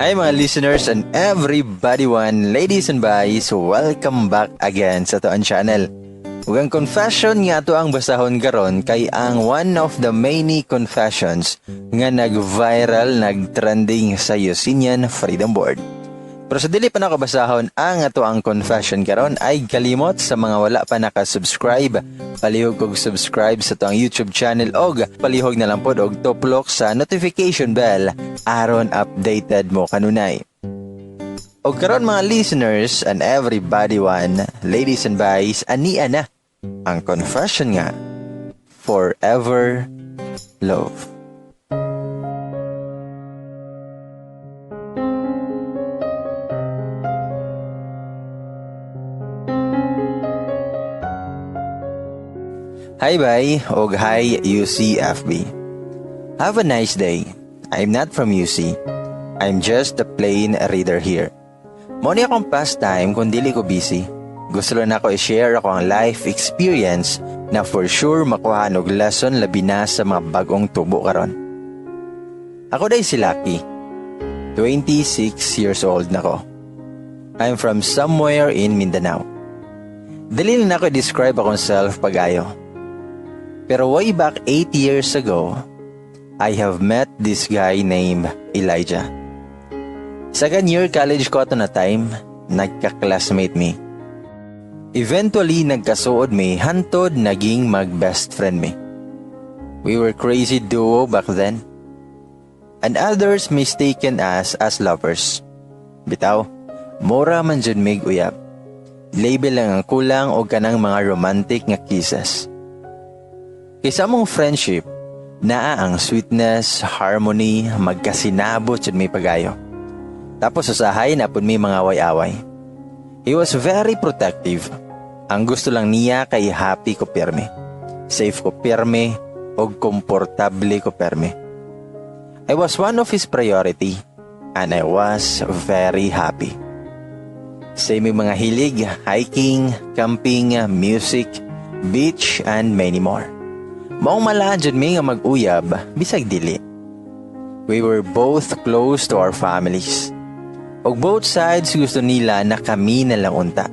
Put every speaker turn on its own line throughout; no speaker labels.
Hi mga listeners and everybody one, ladies and boys, welcome back again sa atoang channel. Ug ang confession nga ato ang basahon karon kay ang one of the many confessions nga nag-viral, nag-trending sa Usinian Freedom Board. Pero sa dili pa nako basahon ang ato ang confession karon ay kalimot sa mga wala pa naka-subscribe. Palihog og subscribe sa atoang YouTube channel og palihog na lang pod og tuplok sa notification bell aron updated mo kanunay. Og karon mga listeners and everybody one, ladies and boys, ania na ang confession nga Forever Love. Hi bye og hi UCFB. Have a nice day. I'm not from UC. I'm just a plain reader here. Mo ni akong pastime kung dili ko busy. Gusto lang nako i-share ako ang life experience na for sure makuha og lesson labi na sa mga bagong tubo karon. Ako day si Lucky. 26 years old na ko. I'm from somewhere in Mindanao. Dili na nako i-describe akong self pag-ayo. Pero way back 8 years ago, I have met this guy named Elijah. Second year college ko ato na time, nagka-classmate mi. Eventually, nagkasuod mi hantod naging mag-best friend mi. We were crazy duo back then. And others mistaken us as lovers. Bitaw, mura man jud mig uyab. Label lang ang kulang og kanang mga romantic nga kisses. Kaysa among friendship, naa ang sweetness, harmony, magkasinabot jud mi pagayo. Tapos usahay na pud mi mga away-away. He was very protective. Ang gusto lang niya kay happy ko pirmi. Safe ko pirmi og komportable ko pirmi. I was one of his priority and I was very happy. Same yung mga hilig, hiking, camping, music, beach, and many more. Maong malaan jud mi nga mag-uyab, bisag dili. We were both close to our families. Og both sides gusto nila na kami na lang unta.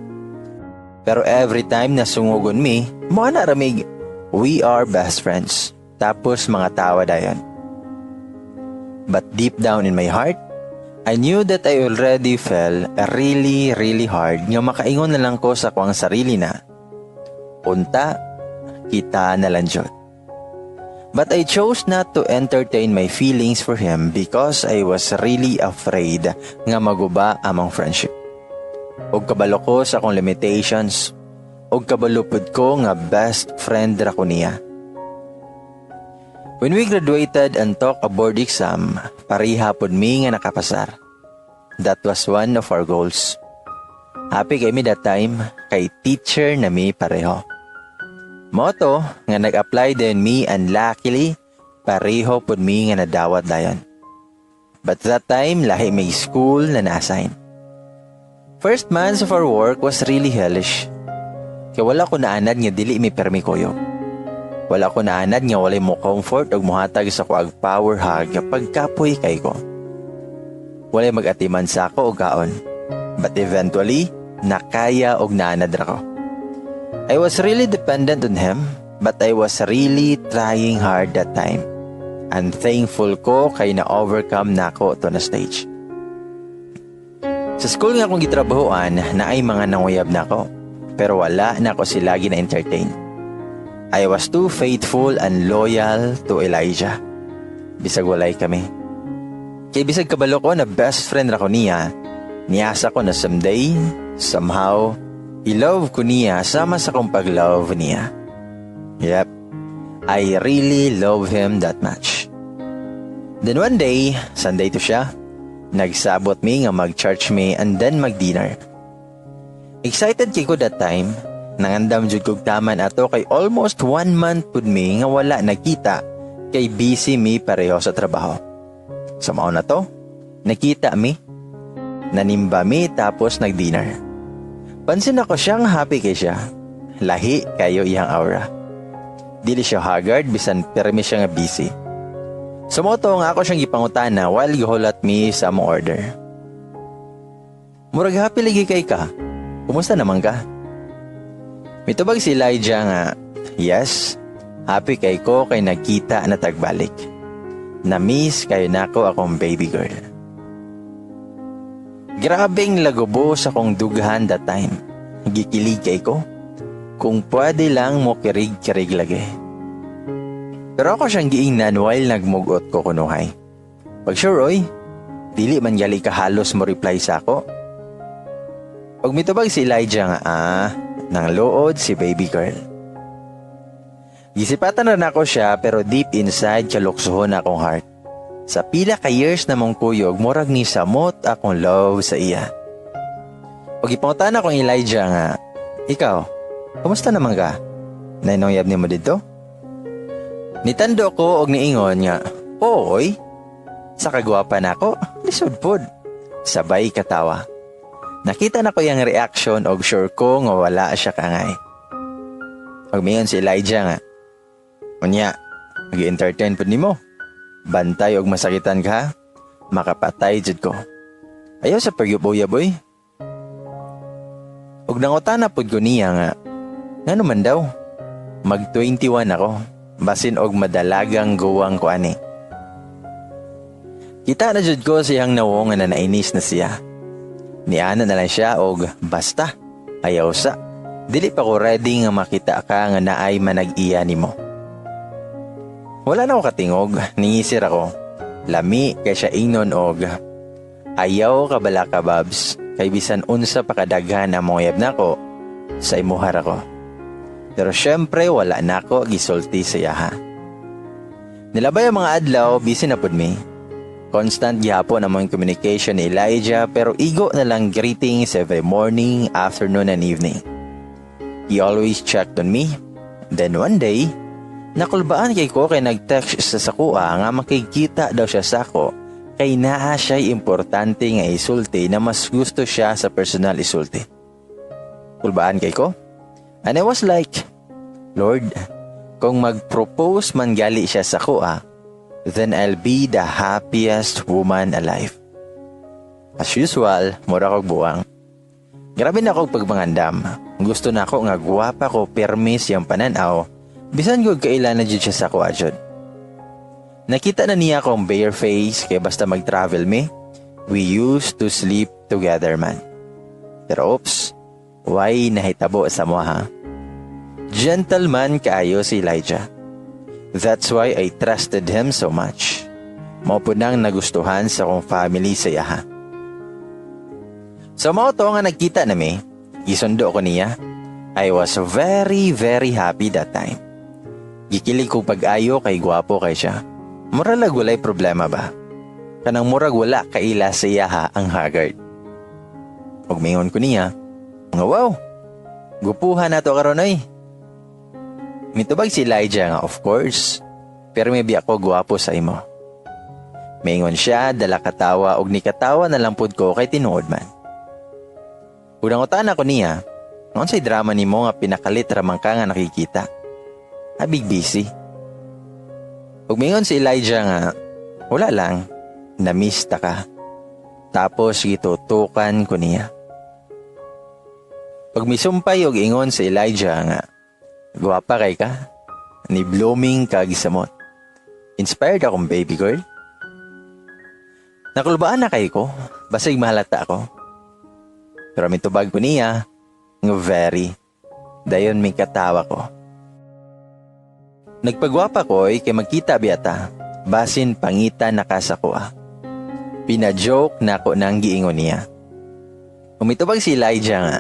Pero every time na sungugon mi, mo na ramig, we are best friends. Tapos mga tawa dayon. But deep down in my heart, I knew that I already fell really, really hard nga makaingon na lang ko sa kuang sarili na, unta, kita na lang jud. But I chose not to entertain my feelings for him because I was really afraid nga maguba among friendship. Og kabalo ko sa akong limitations, og kabalo pud ko nga best friend ra ko niya. When we graduated and took a board exam, pareha pud mi nga nakapasar. That was one of our goals. Happy kami that time, kay teacher na mi pareho. Moto nga nag-apply din mi and luckily, pareho pud mi nga nadawat dayon. But that time, lahi may school na na-assign. First months of our work was really hellish. Kaya wala ko naanad nga dili mi permi kuyog. Wala ko naanad nga walay mo comfort og mohatag sa ko og power hug kapag kapoy kay ko. Walay mag-atiman sa ako og kaon. But eventually, nakaya og naanad ra ko. I was really dependent on him, but I was really trying hard that time. And thankful ko kay na-overcome nako to na stage. Sa school nga akong gitrabahoan, na ay mga nanguyab nako, pero wala na ako sila gina-entertain. I was too faithful and loyal to Elijah. Bisag walay kami. Kay bisag kabalo ko na best friend ra ko niya, niasa ko na someday, somehow, i-love ko niya sama sa kong pag-love niya. Yep, I really love him that much. Then one day, Sunday to siya, nagsabot mi nga mag-church mi and then mag-dinner. Excited kay ko that time, nangandam jud kog taman ato kay almost 1 month pud mi nga wala nagkita kay busy mi pareho sa trabaho. Sa mao na to, nakita mi, nanimba mi tapos nag-dinner. Pansin ako siyang happy kay siya. Lahi kayo iyang aura. Dili siya haggard bisan permi siya nga busy. So mao to nga ako siyang gipangutana while gihulat mi sa among order. "Murag happy lagi kay ka. Kumusta naman ka?" Mitubag si Elijah nga, "Yes, happy kay ko kay nagkita na tagbalik. Na-miss kayo nako akong baby girl." Grabeng lagubo sa kong dughan that time. Gikilig kay ko. Kung pwede lang mo kirig-kirig lagi. Pero ako siyang giingnan while nagmugot ko kunuhay. "Pag sure oy, dili man gali ka halos mo reply sa ako." Pag mitubag si Elijah nga, "Ah, nang luod si baby girl." Gisipatan na nako siya pero deep inside kaluksohon akong heart. Sa pila ka years na mong kuyog, murag ni samot akong love sa iya. Pag ipangutan akong Elijah nga, "Ikaw, kumusta naman ka? Nainong nimo dito?" Nitando ko og niingon nga, "Oy, sa kagwapa nako, lisod pod." Sabay katawa. Nakita na ko yung reaction og sure ko nga wala siya kangay. Og miingon si Elijah nga, "Unya, mag-entertain pod nimo. Bantay og masakitan ka, makapatay jud ko. Ayaw sa pagyuboya, boy." Og nangutana pod ko niya nga, "Ngano man daw? Mag 21 ako, basin og madalagang guwang ko ani." Kita na jud ko siyang nawong nga nainis na siya. Niana na lang siya og, "Basta, ayaw sa. Dili pa ko ready nga makita ka nga naay manag-iya nimo." Wala na ako katingog, ningisir ako. Lami kay siya ingnon og, "Ayaw ka bala ka, Babs, kay bisan unsa pa kadaghan ang mga uyab nako, sa imuha ra ko." Pero syempre wala nako gisulti sa iyaha. Nilabay ang mga adlaw, busy na pud mi. Constant gihapon ang communication ni Elijah pero igo na lang greetings every morning, afternoon and evening. He always checked on me. Then one day, nakulbaan kay ko kay nag-text sa sakuha nga makikita daw siya sako kay naa siya'y importante nga isulti na mas gusto siya sa personal isulti. Kulbaan kay ko. And I was like, "Lord, kung mag-propose man gali siya sa kuha, then I'll be the happiest woman alive." As usual, mura kog buwang. Grabe na akong pagmangandam. Gusto na ako nga gwapa ko permi siyang pananaw. Bisan gud kaila na jud siya sa kuha jud. Nakita na niya akong bare face kay basta mag-travel me, we used to sleep together man. Pero oops, why nahitabo sa mo ha? Gentleman kaayo si Elijah. That's why I trusted him so much. Mao po nang nagustuhan sa akong family sa iyaha. So mao to nga nagkita nami, isundo ko niya. I was very, very happy that time. Gikilig ko pag-ayo kay gwapo kay siya. Mura lag walay problema ba? Kanang murag wala kaila sa iyaha ang haggard. Ug mingon ko niya, nga, "Wow, gupuhan na to karon oy." Mitubag si Elijah nga, "Of course, pero may biya ko gwapo sa imo." Mingon siya, dala katawa og nikatawa na lang pud ko kay tinuod man. Unang utan ako niya, "Unsay drama nimo nga pinakalit ramang ka nga nakikita? Abig busy." Ug mingon si Elijah nga, "Wala lang, na-miss ta ka." Tapos gitutukan ko niya. Pag misumpay og ingon si Elijah nga, "Gwapa kay ka, ni blooming kag samot. Inspired akong baby girl." Nakulbaan na kay ko, basig mahalata ako. Pero mitubag ko niya, nga, "Very." Dayon may katawa ko. Nagpagwapa ko ay kay magkita biyata, basin pangita na ka sa kuha. Pina-joke na ko nang giingon niya. Umitubag si Elijah nga,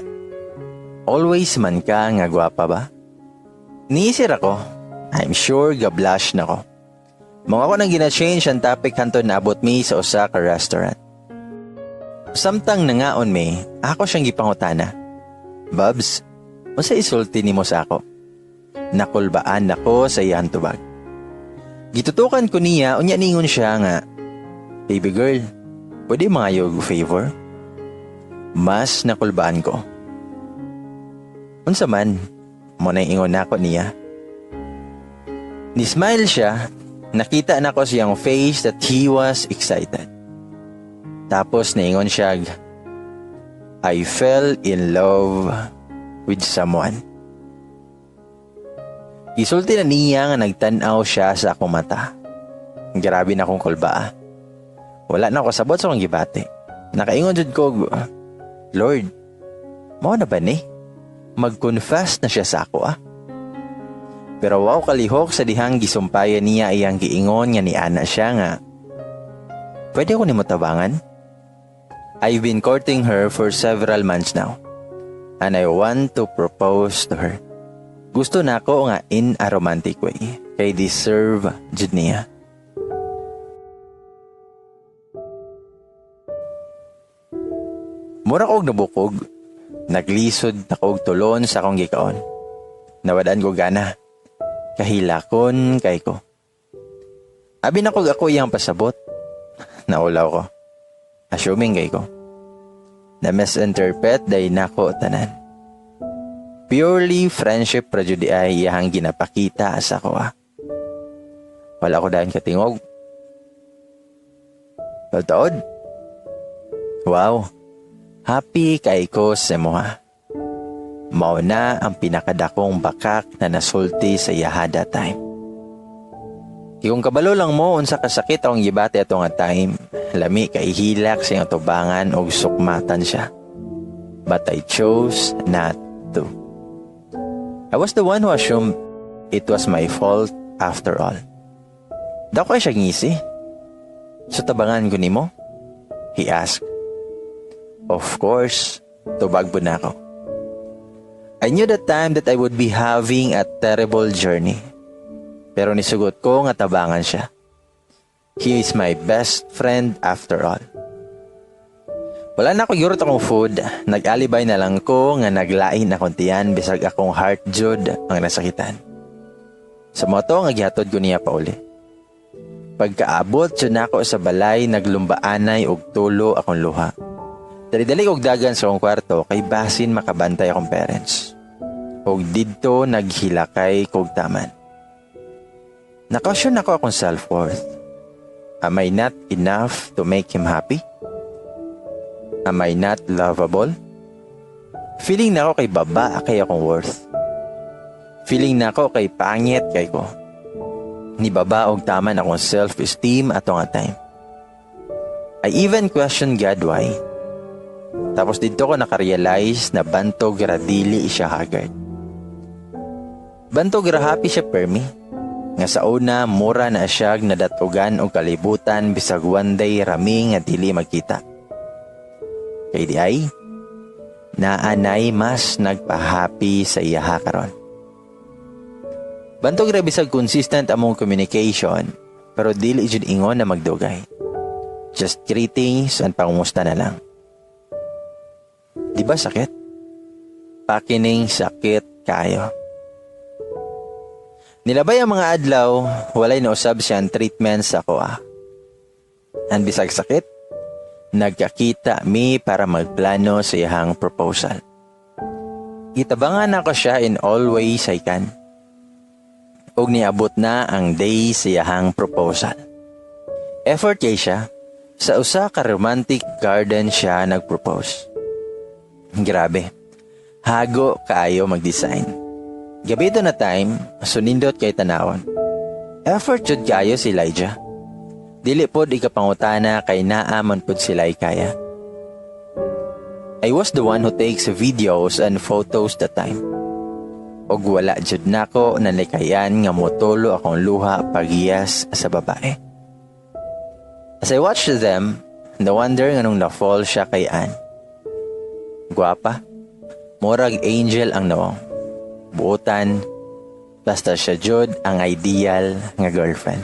"Always man ka nga gwapa ba?" Niisir ako, I'm sure ga-blush na ko. Mga ako nang gina-change ang topic hantod naabot mi sa usa ka restaurant. Samtang nangaon mi, ako siyang gipangutana. "Babs, unsa isulti nimo sa ako?" Nakulbaan nako sa iyang tubag. Gitutukan ko niya, unya ningon siya nga, "Baby girl, pwede mangayog favor?" Mas nakulbaan ko. "Unsa man?" Mo na ingon nako niya. Ni-smile siya. Nakita nako siyang face that he was excited. Tapos niingon siya, "I fell in love with someone." Gisulti na niya nga nagtan-aw siya sa akong mata. Grabe na akong kulba. Wala na ako sabot sa akong gibati. Nakaingon jud ko, "Lord, mao na ba ni? Mag-confess na siya sa ako ah." Pero wow kalihok sa dihang gisumpayan niya iyang giingon nga niana siya nga, "Pwede ko nimo tabangan? I've been courting her for several months now. And I want to propose to her. Gusto nako nga in a romantic way. Kay deserve jud niya." Mura kog nabukog. Naglisod na kog tulon sa akong gikaon. Nawadaan ko gana. Kahilakon kay ko. Abi na kog ako iyang pasabot. Naulaw ko. Assuming kay ko. Na misinterpret day nako tanan. Purely friendship ra jud ay iyang ginapakita sa ako ah. Wala ko dayon katingog. Taod. Wow. Happy kay ko sa imuha. Mao na ang pinakadakong bakak na nasulti sa iyaha that time. Kung kabalo lang mo unsa kasakit akong gibati ato nga time, lami kay hilak sa iyang tubangan og sukmatan siya. But I chose not to. I was the one who assumed it was my fault after all. Dako siya ngisi. "So tabangan ko nimo?" he asked. "Of course," tubag po na ako. I knew that time that I would be having a terrible journey. Pero nisugot ko nga tabangan siya. He is my best friend after all. Wala na ako gihurot akong food. Nag-alibay na lang ko nga naglain akong tiyan bisag akong heart jud ang nasakitan. Sa moto nga gihatod ko niya pauli. Pagkaabot jud nako sa balay, naglumbaanay og tulo akong luha. Dali-dali kog dagan sa akong kwarto kay basin makabantay akong parents. Og didto naghilakay kog taman. Na-question nako akong self-worth. Am I not enough to make him happy? Am I not lovable? Feeling nako kay baba kay akong worth. Feeling nako kay pangit kay ko. Nibaba og taman akong self-esteem ato nga time. I even questioned God why. Tapos didto ko nakarealize na bantog ra dili siya haggard. Bantog ra happy siya permi. Nga sa una mura na siya nadatugan og kalibutan bisag one day rami nga dili magkita. Kay di ay naanay mas nagpa-happy sa iyaha karon. Bantog ra bisag consistent among communication pero dili jud ingon na magdugay. Just greetings and pangumusta na lang. Di ba sakit? Pakining sakit kayo. Nilabay ang mga adlaw, walay nausab siyang treatment sa ako ah. And bisag sakit, nagkakita mi para magplano sa iyang proposal. Gitabangan ako siya in all ways I can. Ug niabot na ang day sa iyang proposal. Effort kay siya, sa usa ka romantic garden siya nagpropose. Grabe, hago kaayo mag-design. Gabi to na time, sunindot kay tanawon. Effort jud kaayo si Elijah. Dili pod ikapangutana kay naa man pod sila kaya. I was the one who takes videos and photos that time. Og wala jud nako nalikayan nga motulo akong luha pagiyas sa babae. As I watched them, no wonder nganong na-fall siya kay Ann. Guwapa, murag angel ang nawong. Buotan, basta siya jud ang ideal nga girlfriend.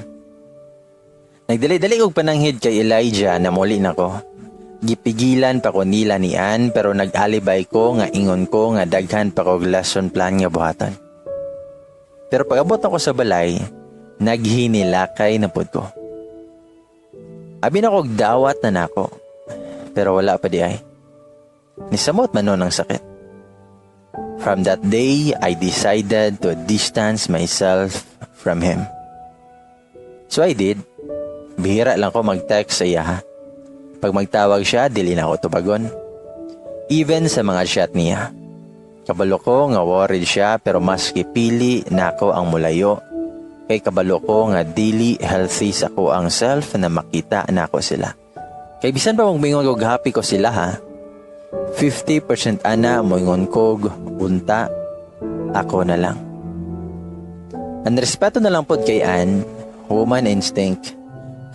Nagdali-dali og pananghid kay Elijah na muli nako. Gipigilan pa ko nila ni Ann pero nag-alibay ko nga ingon ko nga daghan pa kog lesson plan nga buhaton. Pero pag-abot ako sa balay, naghinilakay na pud ko. Abi na kog dawat na nako, pero wala pa di ay. Nisamot man nun ang sakit. From that day, I decided to distance myself from him. So I did. Bihira lang ko mag-text sa iya ha. Pag magtawag siya, dili na ako tubagon. Even sa mga chat niya. Kabalo ko nga worried siya, pero mas gipili nako ang mulayo kay kabalo ko nga dili healthy sa akoang self na makita nako sila. Kay bisan pa moingon kog happy ko sila ha, 50% ana moingon kog unta ako na lang. Ang respeto na lang pod kay Ann, woman instinct.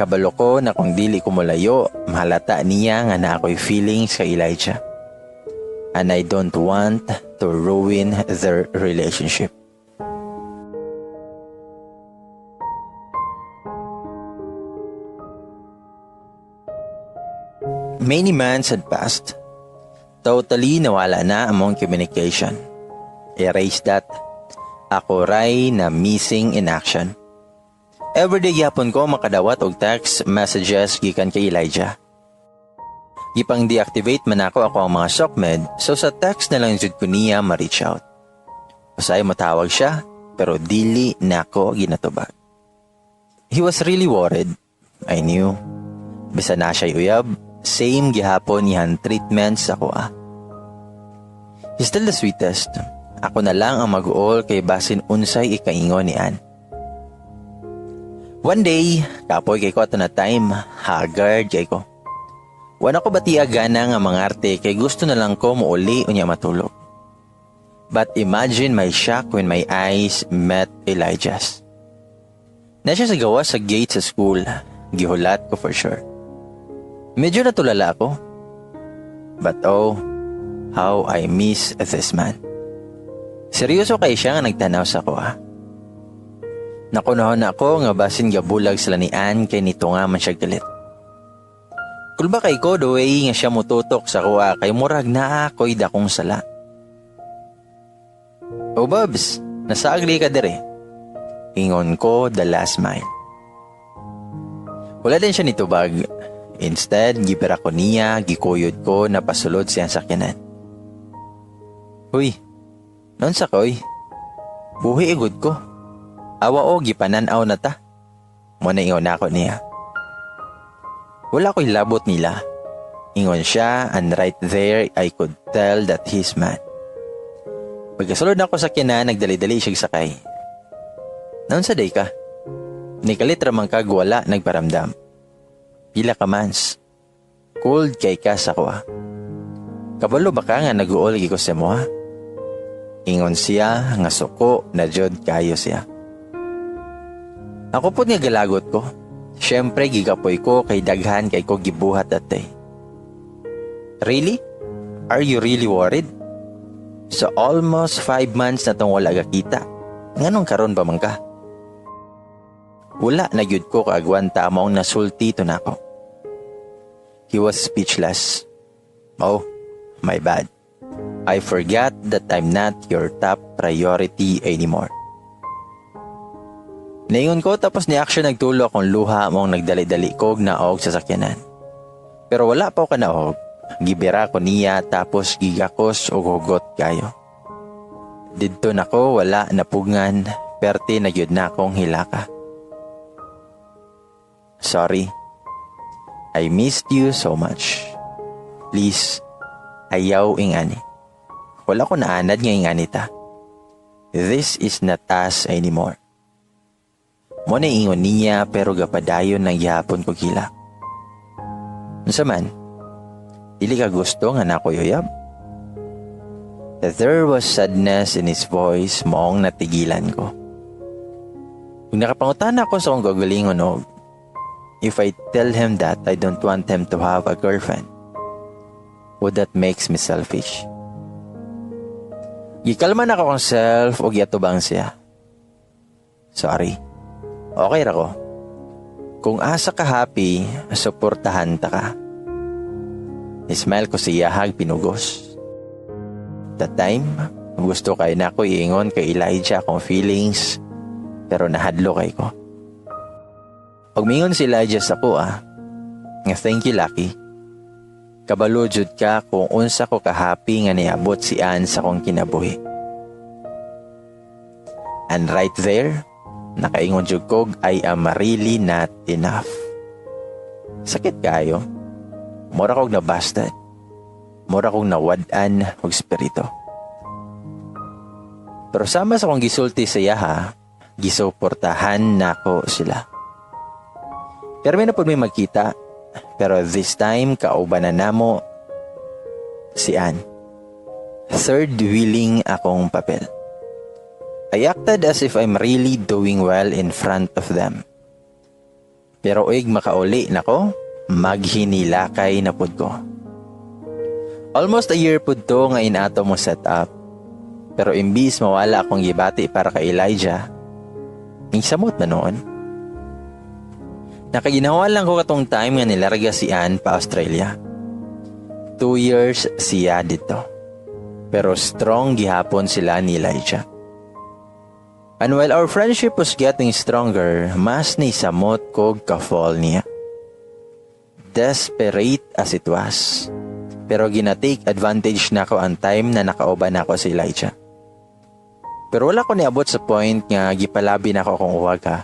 Kabalo ko na kung dili ko molayo, mahalata niya nga naa ko'y feelings kay Elijah. And I don't want to ruin their relationship. Many months had passed. Totally nawala na among communication. Erase that. Ako ray na missing in action. Everyday gyapon ko makadawat og text messages gikan kay Elijah. Gipang deactivate man ako akoang mga socmed, so sa text na lang jud ko niya ma-reach out. Usahay motawag siya, pero dili nako ginatubag. He was really worried. I knew. Bisan naa siya uyab, same gihapon iyang treatment sa akoa. He's still the sweetest. Ako na lang ang mag-uol kay basin unsay ikaingon ni Ann. One day, kapoy kay ko ato na time, haggard kay ko. Wala ko bati gana nga mangarte kay gusto na lang ko muuli unya matulog. But imagine my shock when my eyes met Elijah's. Naa siya sa gawas sa gate sa school. Gihulat ko for sure. Medyo natulala ako. But oh, how I miss this man. Seryoso kay siya nga nagtanaw sa akoa. Nakunahon ako nga basin gabulag sila ni Ann kay nito nga man siya galit. Kulba kay ko the way nga siya mututok sa akoa kay murag naa ko'y dakong sala. "Oh Babs, nasaagli ka dire." Ingon ko the last smile. Wala din siya nitubag. Instead, gibira ko niya, gikuyod ko na pasulod siyang sakyanan. "Huy, naunsa ka oy? Buhi igud ko. Awa o, gipananaw na ta." Mao na ingon nako niya. "Wala ko'y labot nila." Ingon siya, and right there I could tell that he's mad. Pagkasulod nako sa sakyanan, nagdali-dali siya sakay. "Naunsa day ka? Nikalit ra man kag wala nagparamdam. Pila ka months. Cold kay ka sa akoa. Kabalo ba ka nga nag-uol ko sa imo ha?" Ingon siya nga suko na jud kayo siya. Ako po nga galagot ko. Siyempre gigapoy ko kay daghan kay ko gibuhat that day. "Really? Are you really worried? So almost 5 months na tong wala gakita. Nganong karon pa man ka?" Wala na gyud ko kaagwanta maong nasulti to nako. He was speechless. "Oh, my bad. I forgot that I'm not your top priority anymore." Naingon ko, tapos ni action nagtulo akong luha maong nagdali-dali kog naog sa sakyanan. Pero wala pa ko kanaog. Gibira ko niya tapos gigakos og hugot kayo. Didto nako wala napugngan, perte na gyud na akong hilaka. "Sorry. I missed you so much. Please, ayaw ingani. Wala ko naanad nga ingani ta. This is not us anymore." Mao na ingon niya, pero gapadayon nang gihapon ko hilak. "Unsa man? Dili ka gusto nga naa ko'y uyab?" There was sadness in his voice maong natigilan ko. Kung nakapangutana ako sa akong kaugalingon og if I tell him that I don't want him to have a girlfriend, would that makes me selfish? Gikalma nako akong self og giatubang siya. "Sorry. Okay ra ko. Kung asa ka happy, suportahan ta ka." Smile ko siya hag pinugos. That time, gusto kay nako iingon kay Elijah akong feelings, pero nahadlo kay ko. Pag mingon si Elijah sa akoa, nga "Thank you, Lucky. Kabalo jud ka kung unsa ko ka-happy nga niabot si Ann sa akong kinabuhi." And right there, Nakaingon jud kog I am really not enough. Sakit kayo. Mura kog nabasted. Mura kog nawad-an og espiritu. Pero sama sa akong gisulti sa iyaha, gisuportahan nako sila. Pero may na pud may magkita. Pero this time, kauban na namo si Ann. Third wheeling akong papel. I acted as if I'm really doing well in front of them. Pero uig makauli nako, maghinilakay na pud ko. Almost a year pud to nga inato mo set up. Pero imbis mawala akong gibati para kay Elijah, samot na noon. Nakaginawa lang ko katong time nga nilarga si Ann pa Australia. 2 years siya dito. Pero strong gihapon sila ni Elijah. And while our friendship was getting stronger, mas ni samot kog ka-fall niya. Desperate as it was. Pero gina-take advantage nako ang time na nakauban nako si Elijah. Pero wala ko niabot sa point nga gipalabi nako akong uwag ha.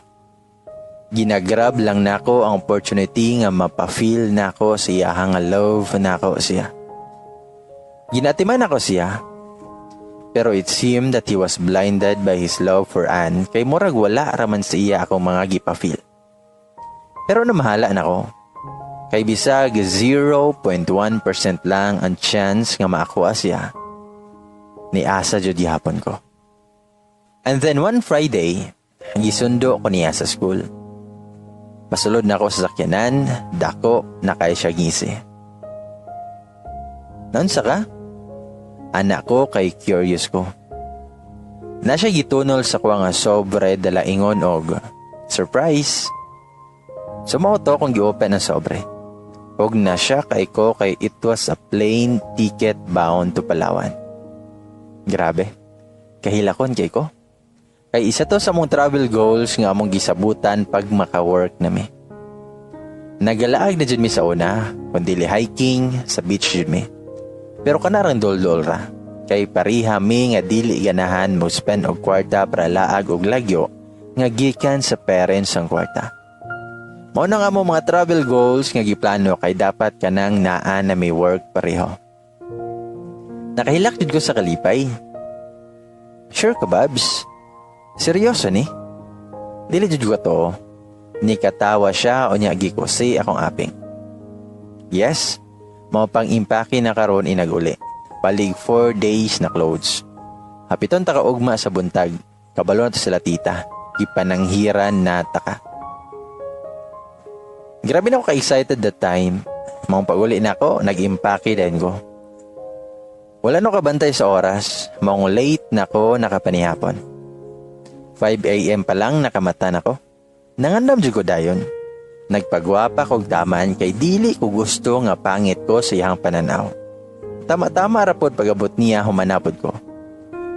Ginagrab lang nako ang opportunity nga mapa-feel nako siya nga love nako siya. Ginatiman ako siya. Pero it seemed that he was blinded by his love for Anne kay murag wala raman sa iya akong mga gipa-feel. Pero namahala nako. Kay bisag 0.1% lang ang chance nga maakuha siya. Ni asa jud gihapon ko. And then one Friday, gisundo ko niya sa school. Pasulod na ako sa sakyanan, dako na kay siya ngisi. Naunsa ka? Anak ko kay curious ko. Na siya gitunol sa kuha nga sobre dala ingon og surprise. So mao to kung gi-open ang sobre. Og na siya kay ko kay it was a plane ticket bound to Palawan. Grabe. Kahilakon kay ko. Kay isa to sa among travel goals nga among gisabutan pag maka-work nami. Nagalaag na jud mi sa una, kun dili hiking, sa beach jud mi. Pero kanarang dol-dol ra. Kay pariha mi nga dili ganahan mo spend og kwarta para laag og lagyo nga gikan sa parents ang kwarta. Mao na nga mo mga travel goals nga giplano kay dapat kanang naa na may work pareho. Nakahilak jud ko sa kalipay. Sure ka, Babs? Seryoso ni? Dili jud ko to. Ni katawa siya o niya gikusi akong aping. Yes, mao pang impake na karon inaguli. Palig 4 days na clothes. Hapiton ta ka ugma sa buntag. Kabalo na to sila tita. Gipananghiran na ta ka. Grabe na ako ka-excited that time. Maong pag-uli na ako, nag-impake din ko. Wala no kabantay sa oras. Maong late na ko nakapanihapon. 5 a.m. pa lang nakamata na ko. Nangandam jud ko dayon. Nagpagwapa kog taman kay dili ko gusto nga pangit ko sa iyang pananaw. Tama-tama ra pod pag-abot niya, humanapod ko.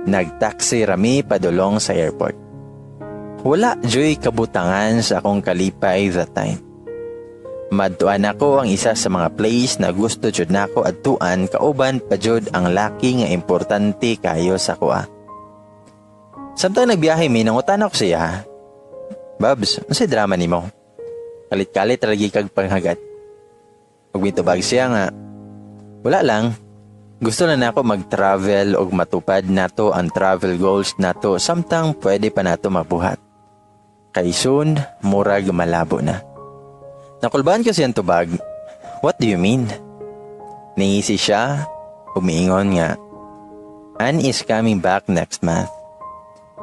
Nagtaxi rami padulong sa airport. Wala joy kabutangan sa akong kalipay that time. Madtuan ako ang isa sa mga place na gusto jud nako adtuan kauban pa jud ang laki nga importante kayo sa kuha. Samtang nagbiyahe mi, nangutan ako siya. Babs, unsay drama nimo? Kalit-kalit lagi kag panghagat. Ug mitubag siya nga, wala lang. Gusto na nako mag-travel og matupad nato ang travel goals nato samtang pwede pa nato mabuhat. Kay soon, murag malabo na. Nakulbaan ko siyang tubag. What do you mean? Ningisi siya, umiingon nga, Anne is coming back next month.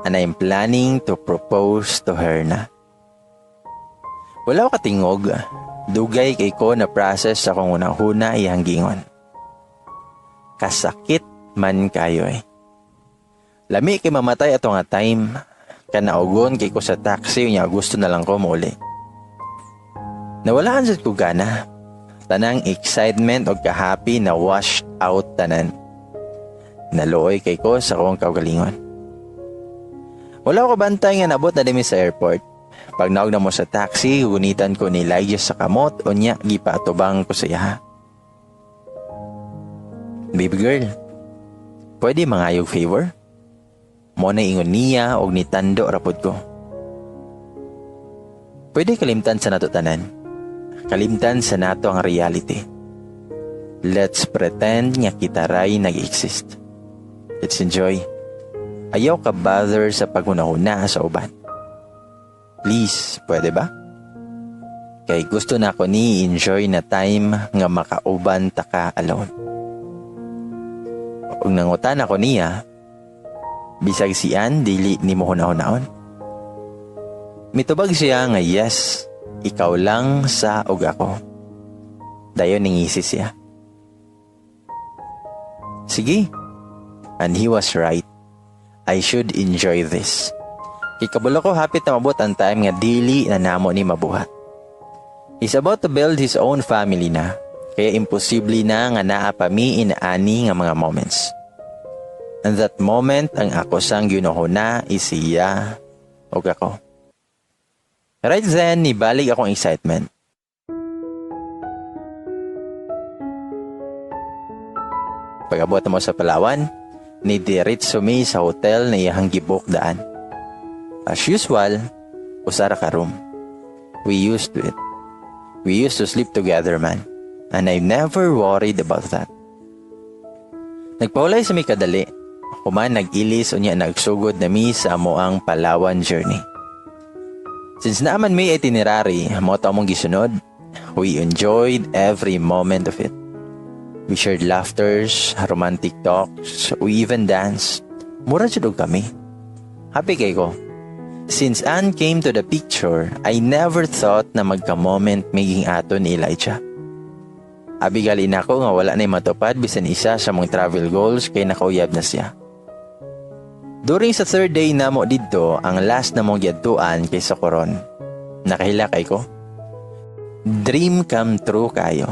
And I'm planning to propose to her na. Wala ko katingog. Dugay kay ko na process sa akong unang huna iyang gingon. Kasakit man kayo eh. Lami kay mamatay ato nga time. Kanaugon kay ko sa taxi niya, gusto na lang ko mauli. Nawalaan sad ko gana. Tanang excitement og kahappy na washed out tanan. Naluoy kay ko sa akong kaugalingon. Wala ko bantay nga nabot na dimi sa airport. Pag naog na mo sa taxi, gunitan ko ni Elijah sa kamot o niya gipaatubang ko sa iya. Baby girl, pwede mangayog favor? Mo na ingon niya og nitando rapod ko. Pwede kalimtan sa nato tanan. Kalimtan sa nato ang reality. Let's pretend nga kita ray nag-exist. Let's enjoy. Ayaw ka bother sa paghuna-huna sa uban. Please, pwede ba? Kay gusto na ko ni enjoy na time nga makauban ta ka alone. Ug nangutan ako niya, bisag si Ann dili nimo hunahunahon? Mitubag siya nga yes, ikaw lang sa ug ako. Dayon ningisi siya. Sige. And he was right. I should enjoy this. Kay kabalo ko hapit na mabot ang time nga dili na namo ni mabuhat. He's about to build his own family na, kaya imposible na nga naa pa mi inaani nga mga moments. And that moment ang ako sang ginuhuna is siya ug ako. Right then, nibalik akong excitement. Pag-abot mo sa Palawan, ni diretso mi sa hotel na iyahang gibook daan. As usual, usara ka room. We used to it. We used to sleep together, man. And I never worried about that. Nagpahulay sa mi kadali. Human nag-ilis unya nagsugod na mi sa amoang Palawan journey. Since naaman may itinerary, mao to among gisunod, we enjoyed every moment of it. We shared laughters, romantic talks, we even danced. Mura jud og kami. Happy kay ko. Since Anne came to the picture, I never thought na magka-moment maging ato ni Elijah. Abi gali nako nga wala na matupad bisan isa sa mong travel goals kay nakauyab na siya. During sa third day namo didto, ang last na mong giadtuan kay sa Coron. Nakahila kay ko. Dream come true kayo.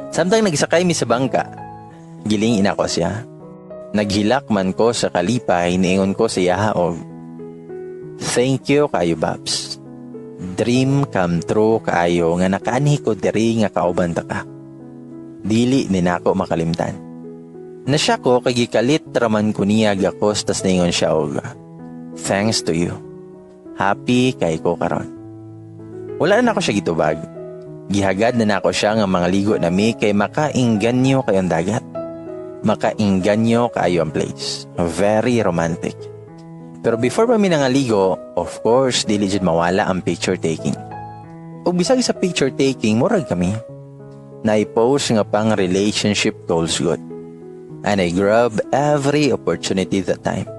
Samtang nagsakay mi sa bangka, giling ina ko siya. Naghilak man ko sa kalipay, niingon ko sa iyaha og, "Thank you kayo, Babs. Dream come true kaayo nga nakaanhi ko diri nga kauban ta ka. Dili ni nako makalimtan." Nasya ko kay gikalit raman ko niya gakos, tas ningon siya og, "Thanks to you. Happy kay ko karon." Wala na nako siya gitubag. Gihagad na nako siya nga mga ligo na mi kay makainganyo kayong dagat. Makainganyo kaayo ang place. Very romantic. Pero before pa mi nangaligo, of course, dili jud mawala ang picture taking. Ug bisag sa picture taking, murag kami. Na-post nga pang relationship goals good. And I grab every opportunity that time.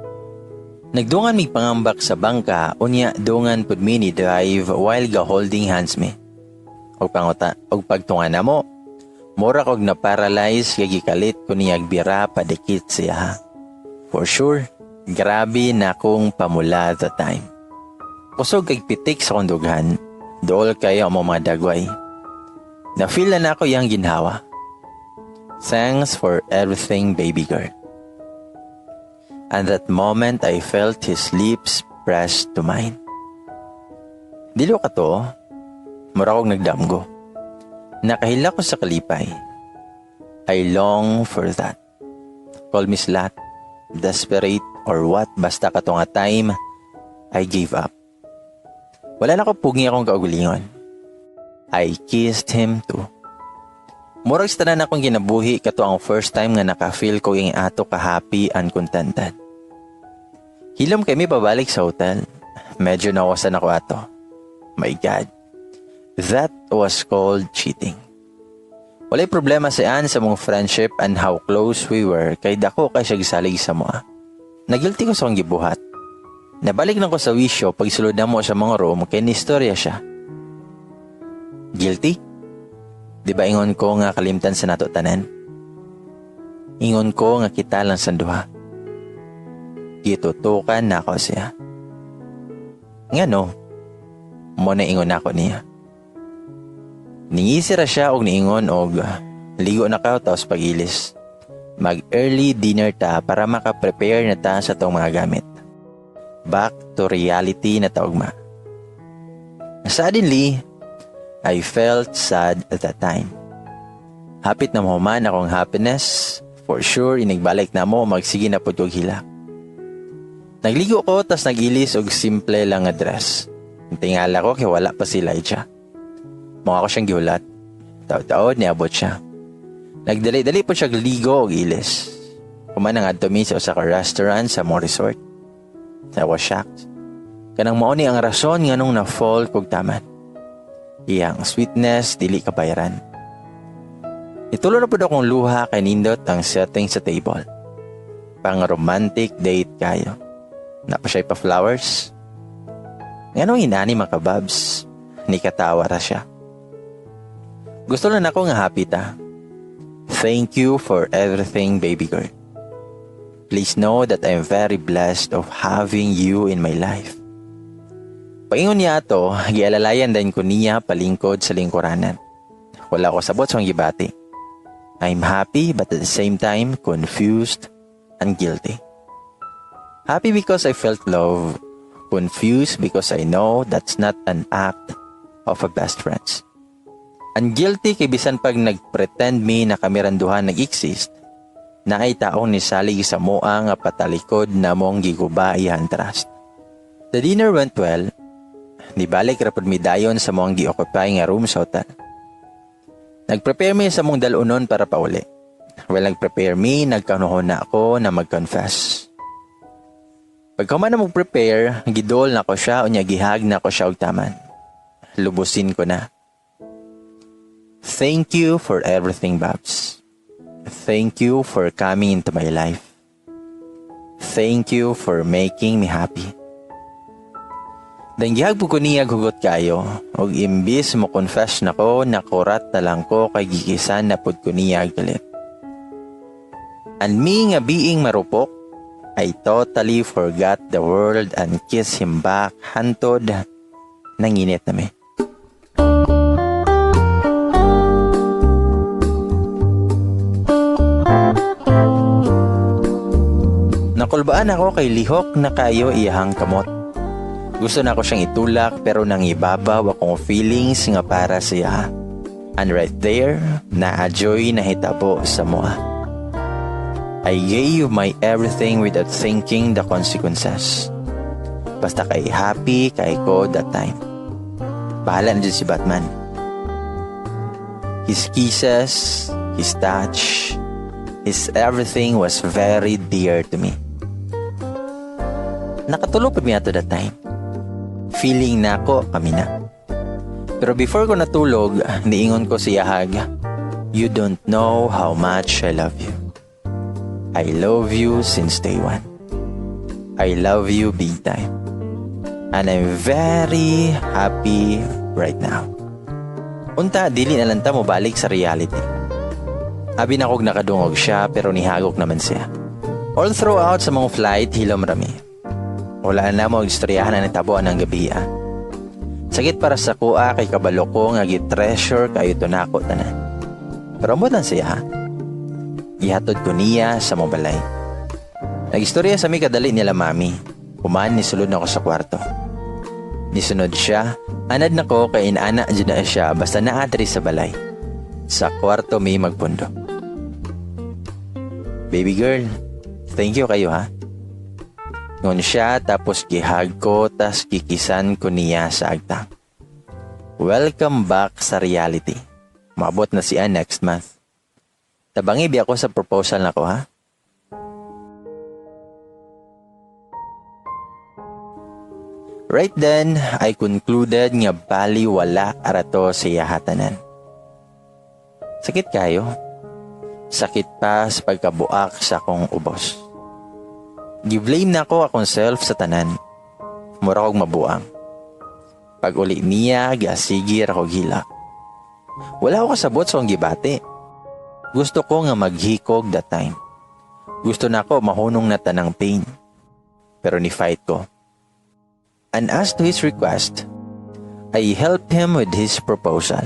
Nagdungan mi pangambak sa bangka, unya dungan pud mi ni drive while ga holding hands mi. Og panguta, og pagtunga namo, mura kog na paralyze kay gikalit ko niyag bira padikit siya. For sure, grabe na akong pamula that time. Kusog kay pitik sa akong dughan, dool kayo ang mga dagway. Na-feel na nako yang ginhawa. Thanks for everything, baby girl. And that moment, I felt his lips pressed to mine. Dilo ka to, mura kong nagdamgo. Nakahila ko sa kalipay. I long for that. Call me slut, desperate, or what, basta kato nga time, I gave up. Wala na ko pugi akong kaugalingon. I kissed him too. Murag sa tanan akong ginabuhi, kato ang first time nga naka-feel ko yung ato ka happy and contented. Hilom kami pabalik sa hotel. Medyo nawasan ako ato. My God. That was called cheating. Walay problema si Ann sa mong friendship and how close we were kay dako kay siya gisalig sa moa. Nagilty ko sa akong gibuhat. Nabalik na ko sa wisyo pagsulod na mo sa mga room kay nistorya siya. Guilty? Di ba ingon ko nga kalimtan sa nato tanan? Ingon ko nga kita lang sa duha. Gitutukan na ako siya. Nga no, mo na ingon ako niya. Ningisira siya og niingon og ligo na ka tapos pagilis. Mag early dinner ta para maka-prepare na ta sa tong mga gamit. Back to reality na taugma. Suddenly, I felt sad at that time. Hapit na mahuman akong happiness, for sure inigbalik na mo magsige na pud kog hilak. Nagligo ko tas nagilis og simple lang nga dress. Tingala ko kay wala pa si Elijah. Mao ako siyang gihulat. Taod-taod niabot siya. Nagdali-dali po siya ligo og ilis. Human nangadto mi sa usa ka restaurant sa among resort. I was shocked. Kanang mao ni ang rason nganong na-fall kog taman. Iyang sweetness dili kabayaran. Nitulo na pud akong luha kay nindot ang setting sa table. Pang romantic date kayo. Naa pa siya pa flowers. Nganong inani, mga kababs? Ni katawa ra siya. Gusto lang ako nga happy ta. Thank you for everything, baby girl. Please know that I'm very blessed of having you in my life. Paingon niya ato, gialalayan din ko niya palingkod sa lingkuranan. Wala ko sabot sa gibati. I'm happy but at the same time confused and guilty. Happy because I felt love. Confused because I know that's not an act of a best friends. And guilty kay bisan pag nagpretend mi na kami rang duha nag-exist, naay taong nisalig sa amoa nga patalikod na mong giguba iyang trust. The dinner went well. Nibalik ra pud mi dayon sa among gi-occupy nga room sa hotel. Nag-prepare mi sa among dal-unon para pauli. While nag-prepare mi, nagkanuhon na ako na mag-confess. Pagkahuman na mag-prepare, gidol na ko siya unya gi-hug na ko siya og taman. Lubusin ko na. Thank you for everything, Babs. Thank you for coming into my life. Thank you for making me happy. Then gi-hug ko niya hugot kayo, ug imbis mo confess na ko, nakurat na lang ko kay gi-kiss-an na pud ko niya galit. And me nga being marupok, I totally forgot the world and kiss him back hantod nanginit na mi. Nakulbaan ako kay lihok na kayo iyahang kamot. Gusto na ako siyang itulak pero nangibabaw akong feelings nga para siya. And right there, na-enjoy na hitabo sa amoa. I gave my everything without thinking the consequences. Basta kay happy kay ko that time. Bahala na dyan si Batman. His kisses, his touch, his everything was very dear to me. Nakatulog pa mi ato that time. Feeling na ako kami na. Pero before ko natulog, niingon ko siya hag, "You don't know how much I love you. I love you since day one. I love you big time. And I'm very happy right now." Unta, dili na lang ta mo balik sa reality. Abi na kog nakadungog siya pero nihagok naman siya. All throughout sa mga flight, hilom rami. Wala na mo istoryahan na nitabo ang gabi ah. Sakit para sa kuha kay kabalo ko nga gi-treasure kayo to nako tanan. Pero ambot lang siya ha. Gihatod ko niya sa among balay. Nag-istorya sa mi kadali nila mami. Human ni sulod na ako sa kwarto. Nisunod siya, anad na ko kay inana jud na siya basta naa diri sa balay. Sa kwarto mi magpundo. "Baby girl, thank you kayo ha." Ngon siya tapos gi-hug ko tas gi-kiss-an ko niya sa agtang. Welcome back sa reality. Maabot na siya next month. Tabangi biya ako sa proposal nako ha. Right then, I concluded nga bali wala arato sa iyahatanan. Sakit kayo. Sakit pa sa pagkabuak sa akong ubos. Gi-blame na ko akong self sa tanan. Mura kog mabuang. Pag uli niya, gasigi ra kog hilak. Wala ko kasabot sa akong gibati. Gusto ko nga maghikog that time. Gusto na ko mahunong na tanang pain. Pero ni fight ko. And as to his request, I helped him with his proposal.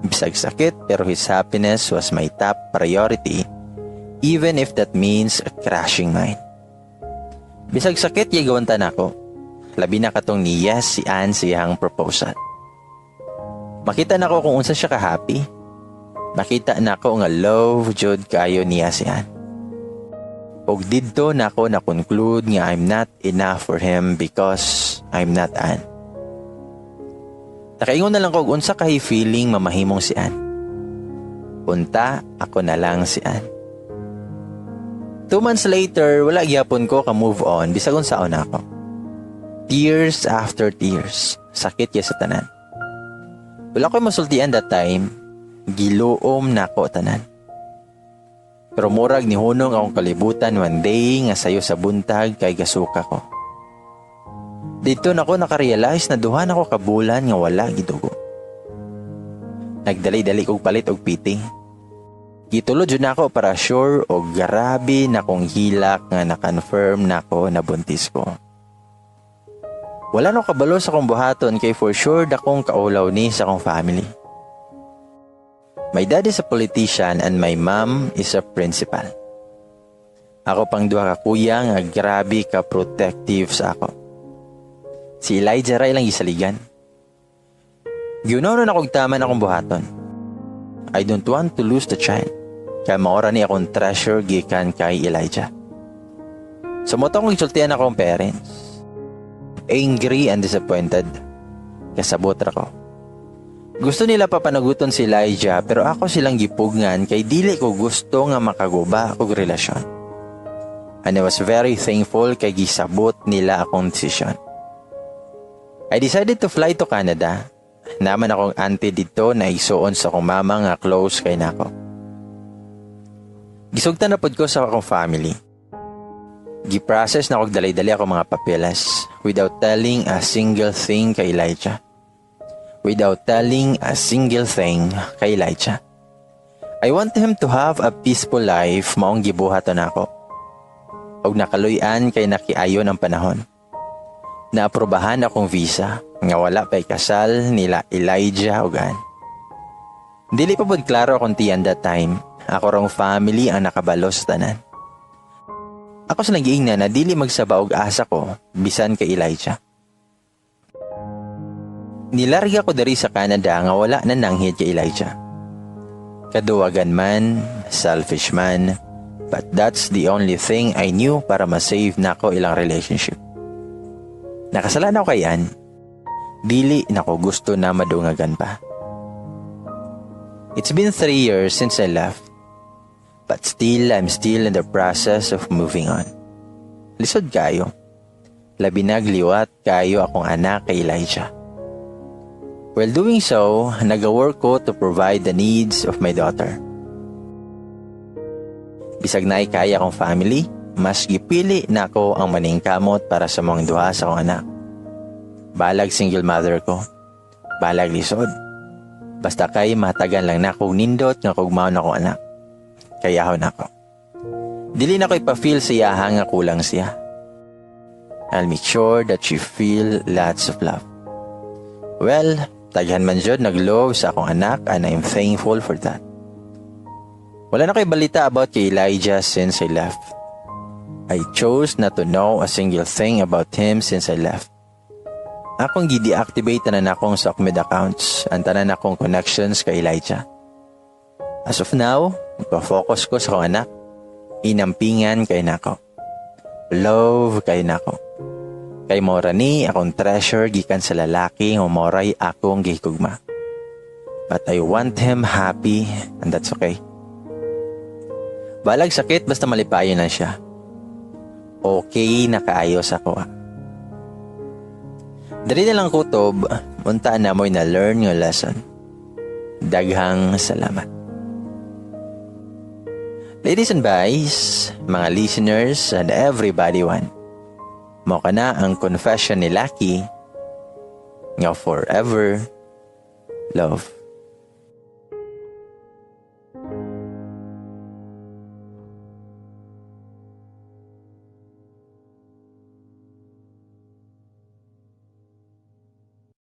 Bisag sakit pero his happiness was my top priority, even if that means crashing mine. Bisag sakit, gigawanta na ako. Labi na katong ni yes si Ann siyang proposal. Makita na ko kung unsa siya ka-happy. Makita na ko nga love jud kayo niya si Ann. Og didto na ako na-conclude nga I'm not enough for him because I'm not Ann. Nakaingon na lang ko og unsa kay feeling mamahimong si Ann. Unta ako na lang si Ann. 2 months later, wala gyapon ko ka move on bisag unsaon nako. Tears after tears. Sakit ya sa tanan. Wala ko'y masultian that time. Giluom nako tanan. Pero murag nihunong akong kalibutan one day nga sayo sa buntag kay gasuka ko. Didto nako nakarealize na 2 na ko ka bulan nga wala gidugo. Nagdali-dali kog palit og PT. Gitulod jud nako para sure og grabe na kong hilak nga na-confirm nako na buntis ko. Wala no kabalo sa akong buhaton kay for sure dakong kaulaw ni sa akong family. My dad is a politician and my mom is a principal. Ako pang duha ka kuya nga grabe ka protective sa ako. Si Elijah ra ilang gisaligan. Giunaw na akong taman akong buhaton. I don't want to lose the child. Kaya maora ni akong treasure gikan kay Elijah. So mao tong gisultian akong parents. Angry and disappointed. Kasabot ra ko. Gusto nila papanaguton si Elijah, pero ako silang gipugngan kay dili ko gusto nga makaguba og relasyon. And I was very thankful kay gisabot nila akong desisyon. I decided to fly to Canada. Naa man akong auntie didto na igsuon sa akong mama nga close kay nako. Gisugtan na pod ko sa akong family. Gi-process na kog dali-dali ako mga papeles without telling a single thing kay Elijah. Without telling a single thing kay Elijah. I want him to have a peaceful life, maong gibuhaton nako. Og nakaluy-an kay nakiayon ang panahon. Naaprobahan akong visa nga wala pa'y kasal nila Elijah ug Ann. Dili pa pud klaro akong tiyan that time. Ako rong family ang nakabalo sa tanan. Ako sa giingnan na dili magsaba og asa ko bisan kay Elijah. Nilarga ko diri sa Canada nga wala na nanghid kay Elijah. Kaduwagan man, selfish man, but that's the only thing I knew para ma-save nako ilang relationship. Nakasala na ako kay Ann. Dili nako gusto na madungagan pa. It's been 3 years since I left. But still, I'm still in the process of moving on. Lisod kayo. Labi nag liwat kayo akong anak kay Elijah. While doing so, nag-work ko to provide the needs of my daughter. Bisag naay kaya akong family, mas gipili nako ang maningkamot para sa mga duha sa akong anak. Balag single mother ko. Balag lisod. Basta kay matagan lang nako nindot nga kugmaon akong anak. Kayahon ako. Dili na ko ipa-feel sa iyaha nga kulang siya. I'll make sure that she feel lots of love. Well, daghan man jud nag-love sa akong anak and I'm thankful for that. Wala na ko'y balita about kay Elijah since I left. I chose not to know a single thing about him since I left. Akong gi-deactivate tanan akong SOCMED accounts ang tanan akong connections kay Elijah. As of now, magpa-focus ko sa akong anak. Inampingan kay nako. Love kay nako. Kay mora ni akong treasure gikan sa lalaki nga moray akong gihigugma. But I want him happy and that's okay. Balag sakit, basta malipayon na siya. Okay na kaayo sa ako. Diri na lang kutob, unta na mo'y na-learn nga lesson. Daghang salamat. Ladies and boys, mga listeners and everybody one. Mao kana ang confession ni Lucky nga forever love.